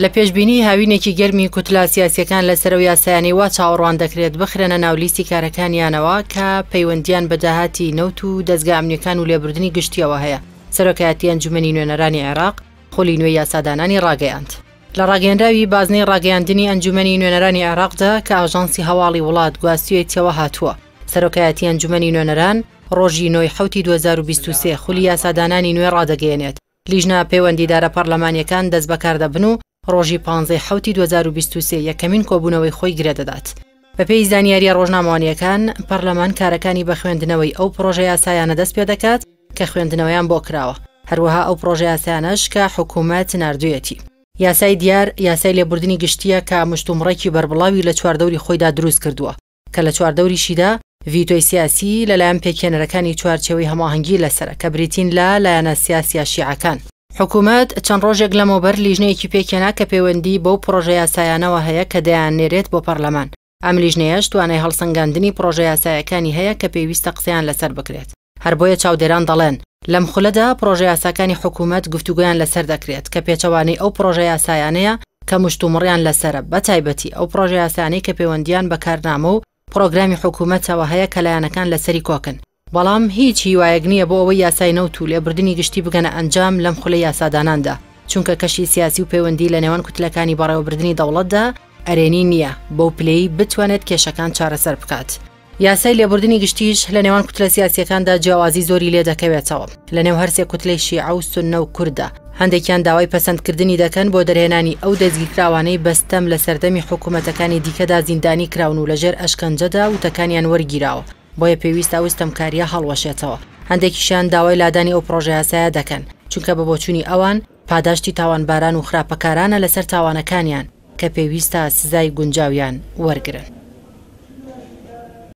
لە پێشبینی هاوینێکی گەرمی کوتلە سیاسییەکان لەسەر ئەو یاسایانەی وا چاوەڕوان دەکرێت بخرێنە ناو لیستی کارەکانیانەوە کە پەیوەندییان بە داهاتی نەوت و دەزگا ئەمنییەکان و لێبوردنی گشتییەوە هەیە، سەرۆکایەتی ئەنجومەنی نوێنەرانی عێراق خولی نوێی یاسادانانی ڕاگەیاند. لە ڕاگەیەنراوی بازنەی ڕاگەیاندنی ئەنجومەنی نوێنەرانی عێراقدا کە ئاژانسی هەواڵی وڵات گواستویەتیەوە هاتووە، سەرۆکایەتی ئەنجومەنی نوێنەران ڕۆژی نۆی حەوتی 2023 خولی یاسادانانی نوێ ڕادەگەیەنێت، لیژنە پەیوەندیدارە پەرلەمانییەکان دەستبەکاردەبن و ڕۆژی پانزەی حەوتی 2023 یەکەمین کۆبوونەوەی خۆی گرێدەدات. بەپێی زانیارییە ڕۆژنامەوانییەکان، پەرلەمان کارەکانی بە خوێندنەوەی ئەو پڕۆژەیاسایانە دەستپێدەکات کە خوێندنەوەیان بۆ کراوە، هەروەها ئەو پڕۆژەیاسایانەش کە حکوومەت ناردوویەتی. یاسای دیار، یاسای لێبوردنی گشتییە کە مشتومڕێکی بەربڵاوی لە چواردەوری خۆیدا دروست کردووە، کە لە چواردەوریشیدا ڤیتۆی سیاسی لەلایەن پێکهێنەرەکانی چوارچێوەی هەماهەنگی لەسەرە کە بریتین لە لایەنە سیاسیە شیعەکان. حکومەت چەند ڕۆژێک لەمەوبەر لیژنەیەکی پێکهێنا کە پەیوەندی بەو پڕۆژە یاسایانەوە هەیە کە دەیاننێرێت بۆ پەرلەمان، ئەم لیژنەیەش توانای هەڵسەنگاندنی پڕۆژە یاسایەکانی هەیە کە پێویستە قسەیان لەسەر بکرێت. هەر بۆیە چاودێران دەڵێن، لەم خولەدا پڕۆژەیاساکانی حکوومەت گفتوگۆیان لەسەر دەکرێت کە پێچەوانەی ئەو پڕۆژەیاسایانەیە کە مشتومڕیان لەسەرە، بەتایبەتی ئەو پڕۆژەیاسایانەی کە پەیوەندییان بە کارنامە و پڕۆگرامی حکوومەتەوە هەیە کە لایەنەکان لەسەری کۆکن. بەڵام هیچ هیوایەک نییە بۆ ئەوەی یاسای نەوت و لێبوردنی گشتی بگەنە ئەنجام لەم خولەی یاساداناندا، چونکە کەشی سیاسی و پەیوەندی لە نێوان کوتلەکانی بەڕێوەبردنی دەوڵەتدا ئەرێنی نییە بەو پلەی بتوانێت کێشەکان چارەسەر بکات. یاسای لێبوردنی گشتیش لە نێوان کوتلە سیاسییەکاندا جیاوازی زۆری لێدەکەوێتەوە لە نێو هەرسێ کوتلەی شیعە و سوننە و کورددا، هەندێکیان داوای پەسەندکردنی دەکەن بۆ دەرهێنانی ئەو دەستگیرکراوانەی بە ستەم لە سەردەمی حکومەتەکانی دیکەدا زیندانی کراون و لەژێر ئەشکەنجەدا وتەکانیان وەرگیراوە، بۆیە پێویستە ئەو ستەمکارییە هەڵوەشێتەوە. هەندێکیشیان داوای لادانی ئەو پڕۆژەیاسایە دەکەن، چونکە بە بۆچوونی ئەوان پاداشتی تاوانباران و خراپەکارانە لەسەر تاوانەکانیان کە پێویستە سزای گونجاویان وەرگرن.